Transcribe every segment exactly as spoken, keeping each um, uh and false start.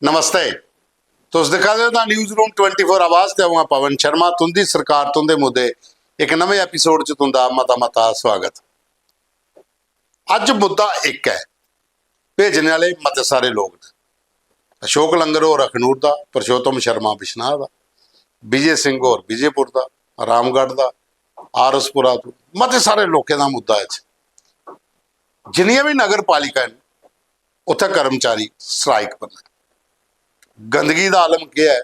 नमस्ते। तुस दिक्खा दे ओ दा न्यूज़ रूम ट्वेंटी फ़ोर आवाज ते अ'ऊं आं पवन शर्मा। तुं'दी सरकार, तुं'दे मुद्दे, इक नमें एपिसोड च तुं'दा मता मता स्वागत। अज्ज मुद्दा इक ऐ, भेजने आह्ले मते सारे लोक न। अशोक लंगर होर अखनूर दा, पुरुषोत्तम शर्मा बिश्नाह दा, विजय सिंह होर विजयपुर दा, रामगढ़ दा, आर एस पुरा तों, मते सारे लोकें दा मुद्दा ऐ। जिन्नियां बी नगर पालिका न, उत्थै कर्मचारी स्ट्राइक पर न। गंदगी दा आलम केह् ऐ,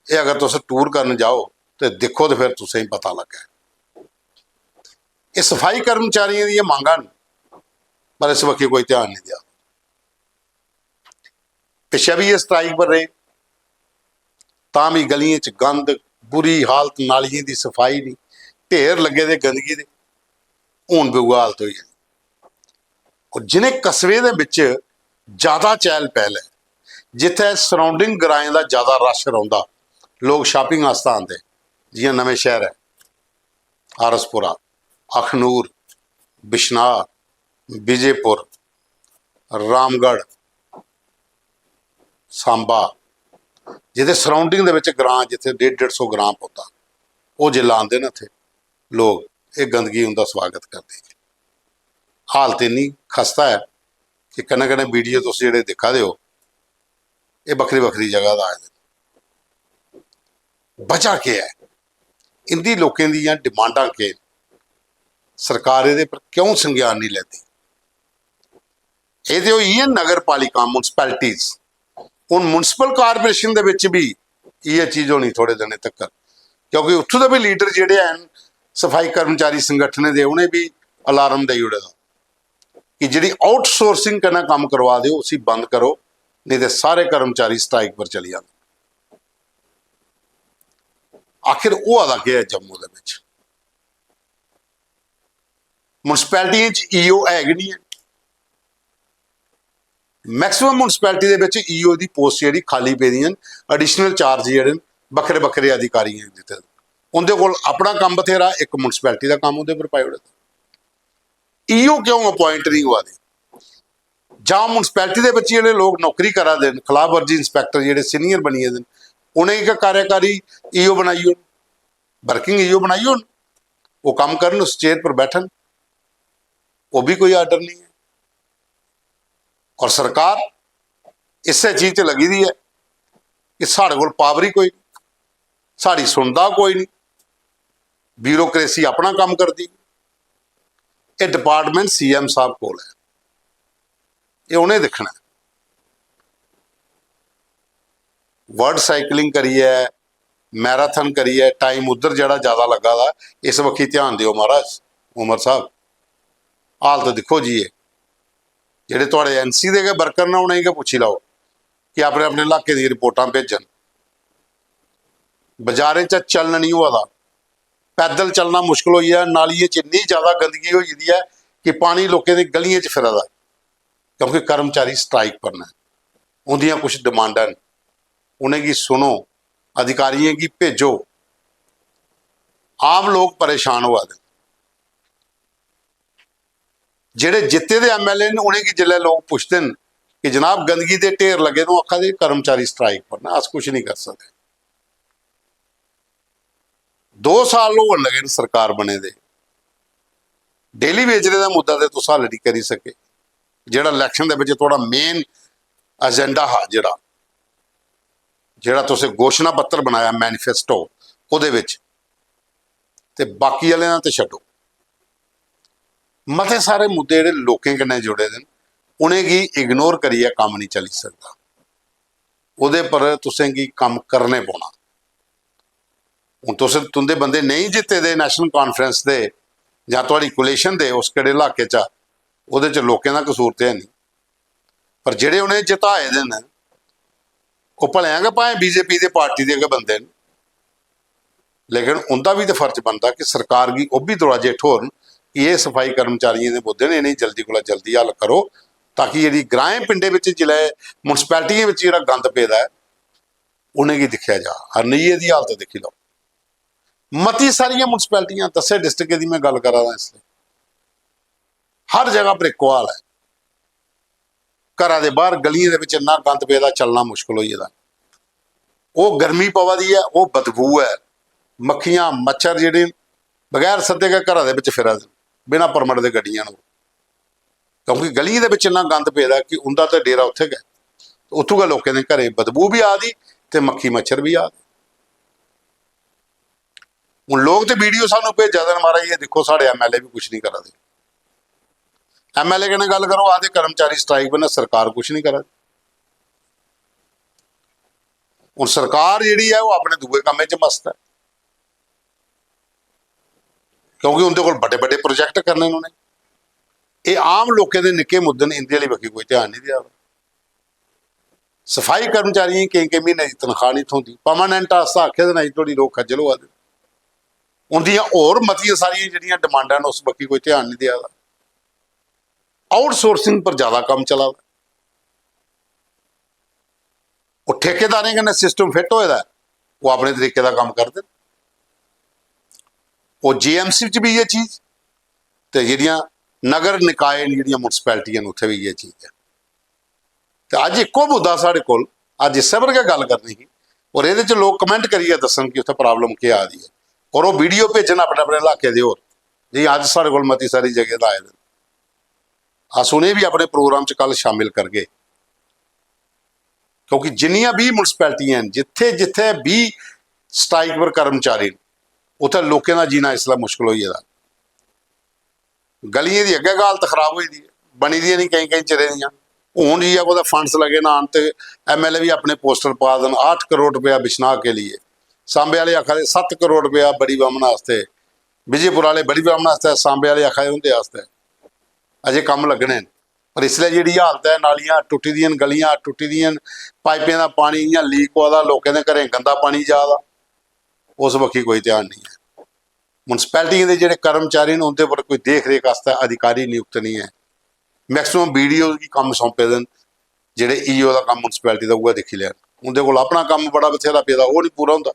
एह् अगर तुस टूर करन जाओ ते दिक्खो ते फिर तुसेंगी पता लग्गै। एह् सफाई कर्मचारियें दियां मंगां न, पर इस बक्खी कोई ध्यान निं देआ। पिच्छें बी एह् स्ट्राइक पर रेह्, तां बी गलियें च गंद, बुरी हालत, नालियें दी सफाई निं, ढेर लग्गे दे गंदगी दे। हून बी उ'ऐ हालत होई गेदी। और जिनें कस्बे दे बिच ज्यादा चैहल पहल ऐ, जित्थै सराउंडिंग ग्राएं दा ज्यादा रश रौंह्दा, लोक शापिंग आस्तै आंदे, जि'यां नमें शहर ऐ, आरसपुरा, अखनूर, बिश्नाह, विजयपुर, रामगढ़, सांबा, जेह्दे सराउंडिंग दे बिच ग्रां, जित्थै डेढ़ डेढ़ सौ ग्रां पौंदा, ओह् जिसलै आंदे न इत्थै लोक, एह् गंदगी उं'दा स्वागत करदे। हालत इन्नी खस्ता ऐ कि कन्नै कन्नै वीडियो तुस जेह्ड़े दिक्खा दे ओ, एह् बक्खरी बक्खरी जगह दा आए दे न। बजह केह् ऐ? इं'दी लोकें दियां डिमांडां केह् न? सरकार एह्दे पर क्यों संज्ञान निं लैंदी? एह् ते होई गेइयां नगर पालिकां, म्युनिसिपैलिटीज। हून म्युनिसिपल कारपोरेशन दे बिच बी इ'यै चीज होनी थोड़े दिनें तक्कर, क्योंकि उत्थूं दे बी लीडर जेह्ड़े हैन सफाई कर्मचारी संगठनें दे, उ'नें बी अलार्म देई ओड़े दा कि जेह्ड़ी आउटसोर्सिंग कन्नै कम्म करवा दे ओ, उसी बंद करो, नेईं ते सारे कर्मचारी स्ट्राइक पर चली जाङन। आखिर होआ दा केह् ऐ जम्मू दे बिच? म्युनिसिपैलिटियें च ईओ है गै निं ऐ। मैक्सिमम म्युनिसिपैलिटी दे बिच ईओ दी पोस्ट जेह्ड़ी खाली पेदियां न, एडिशनल चार्ज जेह्ड़े न, बक्खरे बक्खरे अधिकारियें गी दित्ते दे। उं'दे कोल अपना कम्म बथेरा, इक म्युनिसिपैलिटी दा कम्म उं'दे पर पाई ओड़े दा। ईओ क्यों अपॉइंट निं होआ दे? जां म्युनिसिपैलिटी दे बिच जेह्ड़े लोक नौकरी करा दे न, खलाफवर्जी इंस्पैक्टर जेह्ड़े सीनियर बनी गेदे न, उ'नेंगी गै कार्यकारी ईओ बनाई ओड़न, वर्किंग ईओ बनाई ओड़न, ओह् कम्म करन, उस चेयर पर बैठन, ओह् बी कोई आर्डर निं ऐ। और सरकार इस्सै चीज च लगी दी ऐ कि साढ़े कोल पावर ही कोई निं, साढ़ी सुनदा कोई निं, ब्यूरोक्रेसी अपना कम्म करदी। एह् डिपार्टमेंट सीएम साहब कोल ऐ, एह् उ'नें दिक्खना ऐ। वर्ड साइकिलिंग करियै, मैराथन करियै टाइम उद्धर जेह्ड़ा ज्यादा लग्गा दा, इस बक्खी ध्यान देओ महाराज, उमर साहब। हालत दिक्खो जी, एह् जेह्ड़े थुआढ़े एनसी दे गै वर्कर न, उ'नेंगी गै पुच्छी लैओ कि अपने अपने इलाके दियां रिपोर्टां भेजन। बाजारें च चलन निं होआ दा, पैदल चलना मुश्कल होई गेआ। नालियें च इन्नी ज्यादा गंदगी होई गेदी ऐ कि पानी लोकें दी गलियें च फिरा दा, क्योंकि कर्मचारी स्ट्राइक पर न। उं'दियां कुछ डिमांडां न, उ'नेंगी सुनो, अधिकारियें गी भेजो। आम लोक परेशान होआ दे। जेह्ड़े जित्ते दे एमएलए न, उ'नेंगी जिसलै लोक पुछदे न कि जनाब, गंदगी दे ढेर लग्गे दे, ओह् आखा दे कर्मचारी स्ट्राइक पर न, अस कुछ नहीं कर सकदे। दो साल होन लगे न सरकार बने दे, डेली वेजरें दा मुद्दा ते तुस हल नहीं करी सके। जेह्ड़ा इलैक्शन दे बिच थुआढ़ा मेन एजेंडा हा, जेह्ड़ा जेह्ड़ा तुसें घोशणा पत्र बनाया, मैनिफेस्टो, ओह्दे बिच, ते बाकी आह्लें दा ते छड्डो। मते सारे मुद्दे जेह्ड़े लोकें कन्नै जुड़े दे न, उ'नेंगी इग्नोर करियै कम्म निं चली सकदा। ओह्दे पर तुसें गी कम्म करने पौना। हून तुस, तुं'दे बंदे नेईं जित्ते दे नेशनल कॉन्फ्रेंस दे जां थुआढ़ी कोलिशन दे उस केह्ड़े इलाके चा, ओह्दे च लोकें दा कसूर ते है निं, पर जेह्ड़े उ'नें जिताए दे न, ओह् भलेआं गै भाएं बीजेपी दे पार्टी दे गै बंदे न, लेकिन उं'दा बी ते फर्ज बनदा कि सरकार गी ओह् बी दरोआजे ठोरन कि एह् सफाई कर्मचारियें दे मुद्दे न, इ'नेंगी जल्दी कोला जल्दी हल करो, ताकि जेह्ड़ी ग्राएं पिंडें बिच, जिसलै म्युनिसिपैलिटियें बिच जेह्ड़ा गंद पेदा ऐ, उ'नेंगी दिक्खेआ जा। हरनिये दी हालत दिक्खी लैओ, मती सारियां म्युनिसिपैलिटियां, दस्सें डिस्ट्रिक्टें दी में गल्ल करा दा इसलै, हर जगह पर इक्को हाल ऐ। घरा दे बाहर गलियें दे बिच इन्ना गंद पेदा, चलना मुश्कल होई गेदा। ओह् गर्मी पवा दी ऐ, ओह् बदबू ऐ, मक्खियां मच्छर जेह्ड़े न, बगैर सद्दे गै घरा दे बिच फिरा दे न, बिना परमट दे गड्डियां न ओह्। क्योंकि गलियें दे बिच इन्ना गंद पेदा कि उं'दा ते डेरा उत्थै गै, उत्थूं गै लोकें दे घरें बदबू बी आ दी ते मक्खी मच्छर बी आ दे। हून लोक ते वीडियो सानू भेजा दे न, "महाराज, एह् दिक्खो, साढ़े एमएलए बी कुछ नहीं करा दे।" एमएलए कन्नै गल्ल करो, आखदे कर्मचारी स्ट्राइक पर न, सरकार कुछ नहीं करा दी। हून सरकार जेह्ड़ी ऐ, ओह् अपने दूए कम्मै च मस्त ऐ, क्योंकि उं'दे कोल बड्डे बड्डे प्रोजेक्ट करने न उ'नें। एह् आम लोकें दे निक्के मुद्दे न, इं'दे आह्ली बक्खी कोई ध्यान नहीं देआ दा। सफाई कर्मचारियें गी केईं केईं म्हीने दी तनखाह नहीं थ्होंदी, परमानेंट आस्तै आखे दे न, अजें धोड़ी लोक खज्जल होआ दे। उं'दियां होर मतियां सारियां जेह्ड़ियां डिमांडां न, उस बक्खी कोई ध्यान नहीं देआ दा। आउटसोर्सिंग पर ज्यादा कम्म चला दा। ओह् ठेकेदारें कन्नै सिस्टम फिट होए दा ऐ, ओह् अपने तरीके दा कम्म करदे न। ओह् जेएमसी च बी इ'यै चीज, ते जेह्ड़ियां नगर निकाय न, जेह्ड़ियां म्युनिसिपैलिटियां न, उत्थै बी इ'यै चीज ऐ। ते अज्ज इक्को मुद्दा साढ़े कोल, अज्ज इस्सै पर गै गल्ल करनी ही, और एह्दे च लोक कमेंट करियै दस्सन कि उत्थै प्रॉब्लम केह् आ दी ऐ, और ओह् वीडियो भेजन अपने अपने इलाके दे। होर जि'यां अज्ज साढ़े कोल मती सारी जगह दा आए दे न, अस उ'नें बी अपने प्रोग्राम च कल शामिल करगे, क्योंकि जिन्नियां बी म्युनिसिपैलिटियां न, जित्थै जित्थै बी स्ट्राइक पर कर्मचारी न, उत्थै लोकें दा जीना इसलै मुश्कल होई गेदा। गलियें दी अग्गै गै हालत खराब होई दी ऐ, बनी दियां निं केईं केईं चिरें दियां। हून जाइयै कुतै फंड्स लगे ना आन ते एमएलए बी अपने पोस्टर पा दे न, "आठ करोड़ रुपया बिछना के लिए।" सांबे आह्ले आखा दे, "सत्त करोड़ रुपया बड़ी ब्राह्मण आस्तै।" विजयपुर आह्ले बड़ी ब्राह्मण आस्तै, सांबे आह्ले आखा दे उं'दे आस्तै। अजें कम्म लग्गने न, पर इसलै जेह्ड़ी हालत ऐ, नालियां टुट्टी दियां न, गलियां टुट्टी दियां न, पाइपें दा पानी इ'यां लीक होआ दा, लोकें दे घरें गंदा पानी जा दा, उस बक्खी कोई ध्यान नेईं ऐ। म्युनिसिपैलिटियें दे जेह्ड़े कर्मचारी न, उं'दे पर कोई देख रेख आस्तै अधिकारी नियुक्त नेईं ऐ। मैक्सिमम बीडीओ गी कम्म सौंपे दे न, जेह्ड़े ईओ दा कम्म म्युनिसिपैलिटी दा उ'ऐ दिक्खी लैन। उं'दे कोल अपना कम्म बड़ा बथेरा पेदा, ओह् निं पूरा होंदा,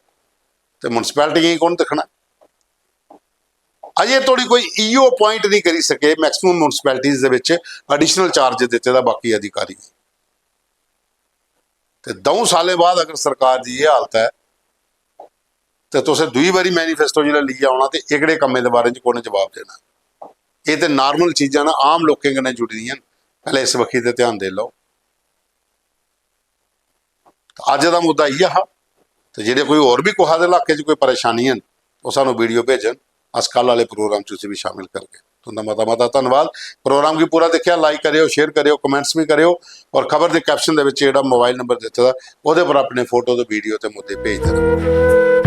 ते म्युनिसिपैलिटियें गी कु'न दिक्खना? अजें धोड़ी कोई ईओ अपॉइंट नहीं करी सके मैक्सिमम म्युनिसिपैलिटीज दे बिच एडिशनल चार्ज दित्ते दा बाकी अधिकारी। ते द'ऊं सालें बाद अगर सरकार दी एह् हालत ऐ, ते तुसें दूई बारी मैनिफेस्टो जिसलै लेइयै औना, ते एह्कड़े कम्में दे बारे च कु'न जवाब देना? एह् ते नार्मल चीजां न, आम लोकें कन्नै जुड़ी दियां न। पैह्लें इस बक्खी ते ध्यान देई लैओ। ते अज्ज दा मुद्दा इ'यै हा। ते जेह्ड़े कोई होर बी कुसै दे इलाके च कोई परेशानी न, ओह् सानूं वीडियो भेजन, अस कल आह्ले प्रोग्राम च उसी बी शामिल करगे। तुं'दा मता मता धन्नवाद। प्रोग्राम गी पूरा दिक्खेआ, लाइक करेओ, शेयर करेओ, कमेंट्स बी करेओ, और खबर दे कैप्शन दे बिच जेह्ड़ा मोबाइल नंबर दित्ते दा, ओह्दे पर अपने फोटो ते वीडियो ते मुद्दे भेजदे र'वो।